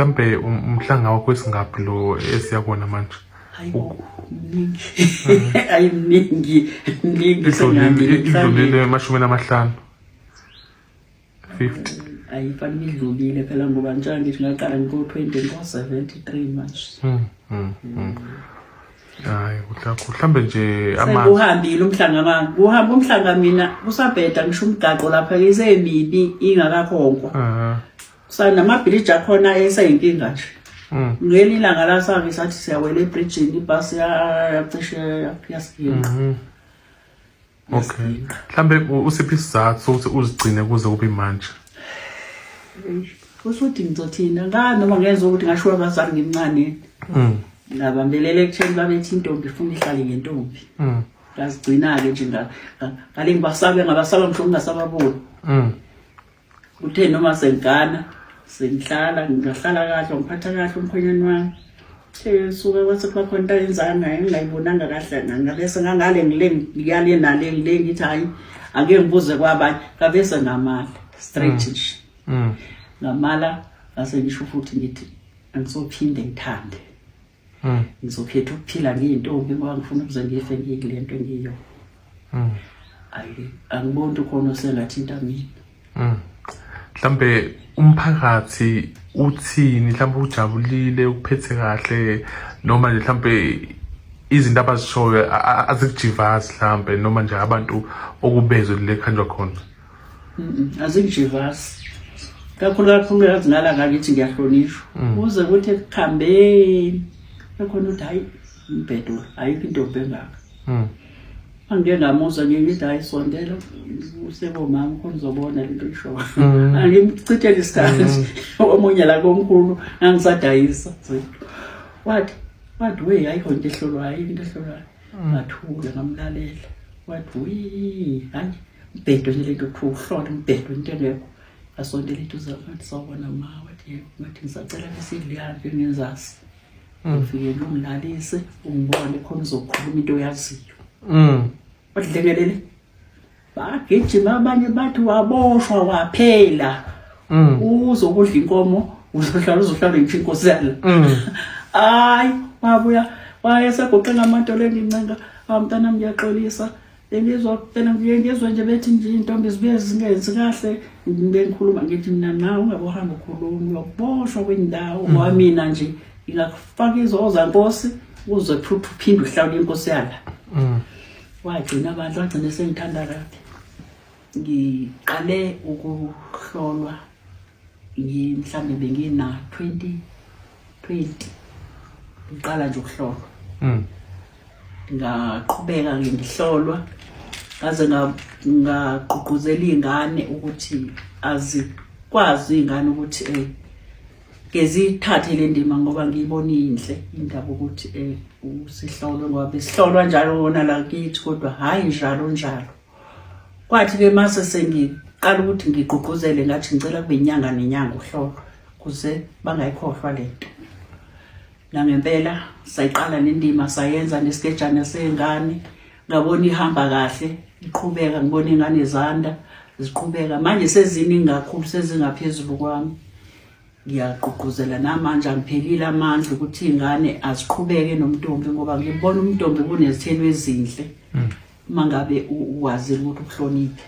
Mhlambe umhlanga wakho esingaphi lo esiya kuwona manje? Hayibo, mningi. Hayi, mningi, mningi. Idlulile 50. 50. Ayifanele idlulile phela ngoba njengoba ngithi ngaqala ngo-20 ngo-73 manje. Hayi, kuhle kakhulu. Mhlambe nje ama Sekuhambile umhlanga manje. Kuhamba umhlanga mina kusabheda ngisho umgaqo lapha isemibi ingakakhonkwa. Sanamabhiliji akhona eseyinkinga nje. Ngelinye ilanga la sake sathi siyawela ebridgini, ibhasi yacishe yasiginqa. Okay. Mhlambe usiphi isizathu sokuthi uzigcine kuze kube manje? Usuthi ngizothina ngani noma ngezwa ukuthi ngashiwa abazali ngimncane. Ngabambelela ekutheni babethi intombi ifuna ihlale ngentombi. Ngazigcina-ke nje ngale ngibasabe ngabasaba ngisho ngingasababoni. Kuthe noma sengigana sengihlala ngingahlala kahle, ngiphatha kahle umkhwenyane wami. Suke kwathi kuba khona into ayenzayo naye engingayibonanga kahle, ngabese ngangale ngile ngiyale nale ngile ngithi hhayi ake ngibuze kwabanye, ngabese ngamala straight nje. Ngamala ngase ngisho futhi ngithi angisophinde ngithande. Ngizokhetha ukuphila ngiyintombi ngoba ngifuna ukuze ngife ngiyile nto engiyo. Ayi, angiboni ukuthi ukhona osengathinta mina. Mhlambe umphakathi uthini, mhlambe ujabulile, ukuphethe kahle, noma nje mhlambe izinto abazishoyo azikujivazi mhlambe, noma nje abantu okubezwe le kuhanjwa khona? Azikujivazi kakhulu kakhulu, yazi ngala ngakithi ngiyahlonishwa. Kuze kuthi ekuhambeni ekhona ukuthi hayi umbhedo, ayikho intombi engaka. Angike ngamuzwa nje ngithi hayi sondela usebomama khona uzobona lento oyishoyo. Angimchithele isikhathi. Omunye la komkhulu ngangisadayisa. Wathi we ayikho into ehlolwayo, ayikho into ehlolwayo. Ngathula ngamlalela. Wathi we hayi umbhedo nje lento kuthiwa ukuhlola umbhedo into engekho. Asondela eduze ngathi sawubona ma, wathi yebo, ngathi ngisacela besidliyane ngenzasi. Ufike nje ungilalise ungibone khona uzokhuluma into oyaziyo. Wadlengelele. Bagijima abanye bathi waboshwa waphela. Uzokudla inkomo, uzohlala ngisho inkosi yala. Hayi, wabuya wayesegoqe ngamadolo engincenga, mntanami ngiyaxolisa. Bengizwa phela ngiye ngizwe nje bethi nje intombi zibuye zingenzi kahle, ngibe ngikhuluma ngithi mina nawe ungabe uhamba ukhuluma uyoboshwa kwindawo ngoba mina nje ngingakufaka izoza nkosi uze futhi uphinde uhlawule inkosi yala. Wagcina abantu wagcina sengithanda kabi. Ngiqale ukuhlolwa mhlambe bengina 2020 ngiqala nje ukuhlolwa. Ngaqhubeka ke ngihlolwa ngaze ngagqugquzela iy'ngane ukuthi azikwazi iy'ngane ukuthi ke zithathe le ndima ngoba ngiyibona iyinhle indaba ukuthi usihlolwe ngoba besihlolwa njalo wona la kithi kodwa hhayi njalo njalo. Kwathi-ke mase sengiqala ukuthi ngigqugquzele ngathi ngicela kube inyanga nenyanga uhlolwa kuze bangayikhohlwa le nto. Nangempela sayiqala nendima sayenza nesigejana sey'ngane, ngabona ihamba kahle iqhubeka, ngibona iy'ngane zanda ziqhubeka manje seziningi kakhulu sezingaphezulu kwami. Ngiyagqugquzela namanje angiphelile amandla ukuthi iy'ngane aziqhubeke nomntombi ngoba ngibona umntombi kunezithelo ezinhle uma ngabe uwazile ukuthi ukuhloniphe.